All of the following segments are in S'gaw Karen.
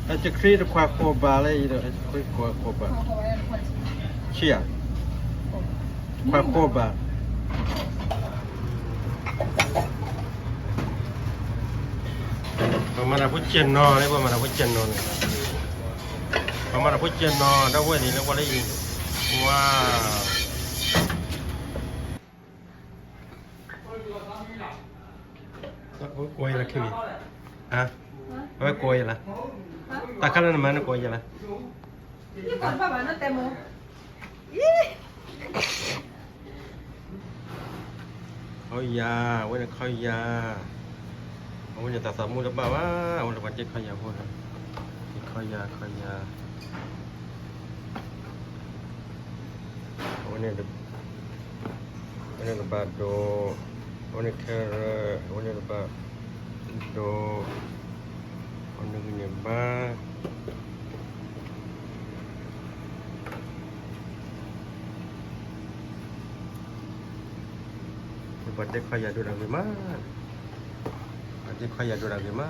ဟဲကခရံတခွးဃိးဘးလၢအံၤဒီး ဟဲကခရံတခွးဃိးဘး, ဆံဧါ, ခွးဃိးဘး, ပှၤမၤတၢ်ဖိကဲနီၤန့ၣ်, ပှၤမၤတၢ်ဖိကဲနီၤန့ၣ်, ပှၤမၤတၢ်ဖိကဲနီၤ ဒီပုၢ်ဝဲၢ်န့ၣ် လၢကွၢ်လၢအံၤ, ဝါ ကိးယလၢခံန့ၣ်, အဝဲကိးယလၢ, တၢ်ခါလၢနမၤနကိးယလၢ, ခီယၤ, အဝဲန့ၣ်ခီယၤ, အဝဲန့ၣ်တၢ်သးမူတဘၣ်ဘၣ်, အဝဲန့ၣ်ပှၤတ့ခီယၤဖိ, တ့ခီယၤ, ခီယၤ, အဝဲန့ၣ် အဝဲန့ၣ်တဘၣ်ဒိ, အဝဲန့ၣ်ခဲရၢၣ်, အဝဲန့ၣ်တဘၣ်ဒိ, အဝဲန့ၣ်ဂ့ၤန့ၣ်ဘၣ်, ပှၤတ့ခီယၤဒိၣ်တၢ်ဂ့ၤမး, ပှၤတ့ခီယၤဒိၣ်တၢ်ဂ့ၤမး,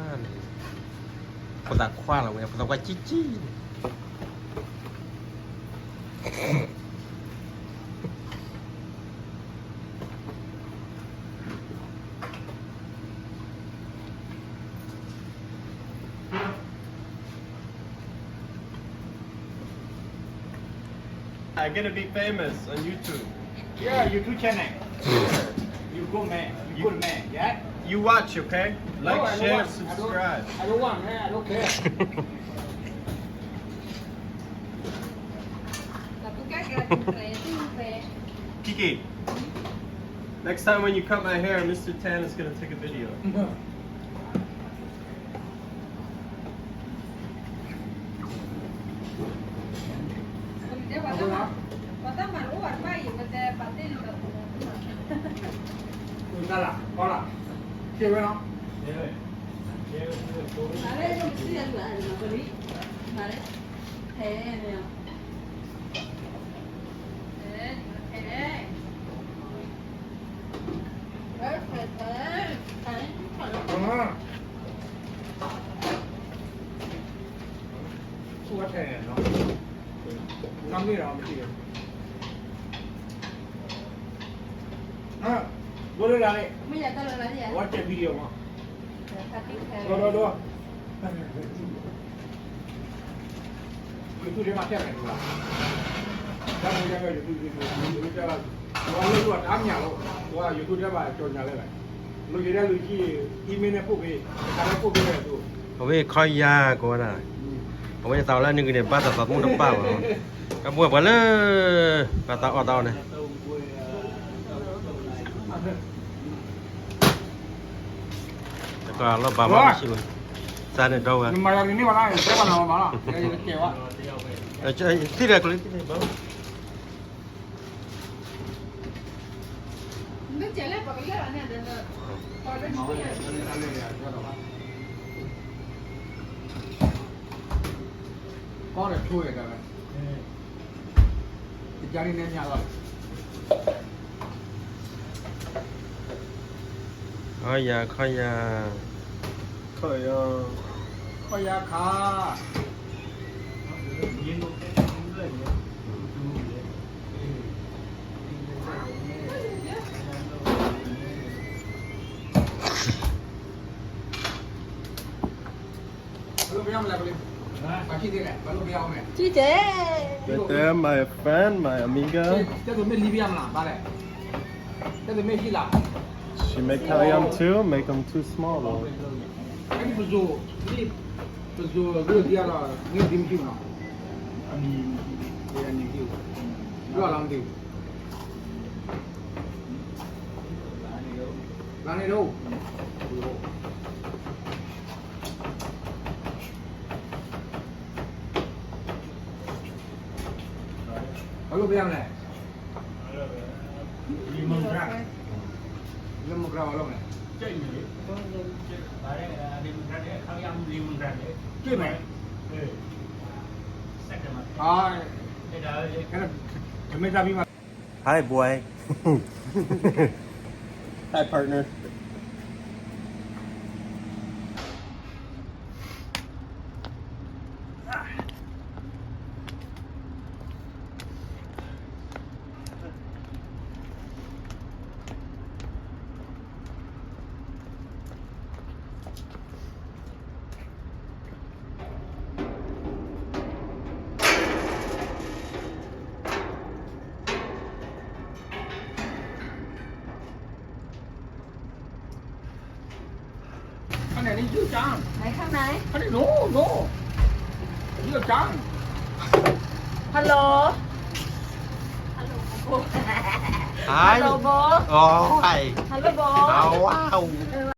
ဖိသၣ်ခွါလီၤဝဲ, ဖိသၣ်ခွါကံကံ I'm gonna be famous on YouTube. Yeah, YouTube channel. You good man. You good man. Yeah. You watch, okay? Like, share, subscribe. I don't want, man. I don't care. Kiki, next time when you cut my hair, Mister Tan is gonna take a video. ဘိလၢလၢ်န့ၣ်, ဝဲတဲ video မး, ဒီးဒီးဒီး YouTube ထဲမှာတက်မယ်ဒီး, ဓာတ်ပုံရိုက်တော့ YouTube ဒီး YouTube တက်လာ, ဟိုကလုပ်လို့တအားများလို့, ဟိုက YouTube ထဲမှာကြော်ညာလိုက်တယ်, လိုချင်တဲ့လူရှိရင် email နဲ့ပို့ပေး, တခါတည်းပို့ပေးလိုက်သူ, အဝဲခီယၤကိးဝဲဒၣ်, အဝဲသးလၢနဂ့ၤန့ၣ် ဘၣ်တၢ်သးသမူတဘၣ်ဘၣ်, ကဘှဲပှၤလၢ ဘၣ်သးအီၣ်သးအီန့ၣ် တကလီၤဘၣ်မး မ့ၢ်ဆံးဝဲ, စးန့ၣ်ဒီဝဲ, သံဒီးကလံၤသံဒီးဘၣ်, ကီးဒီးဆိဝဲဒၣ်ဝဲ, တကါန့ၣ်နဲၣ်ညါလီၤ. ခီယၤ, ခီယၤ, ခီယၤ, ခီယၤခါ. Right there, my friend, my amiga. She make khayam too, make them too small though. Hello, Biang, eh? Lemon grass. Lemon grass, hello, eh? Cik ni. Lemon grass, eh? Cik ni. Ah, eh, dah, eh, dah, dah. Hi, boy. Hi, partner. ไหน นี่ยืดจัง ไหนข้างใน อันนี้ no no ยืดจัง ฮัลโหล ฮัลโหล Hi ฮัลโหล บอส อ๋อ Hi ฮัลโหล บอส How are you?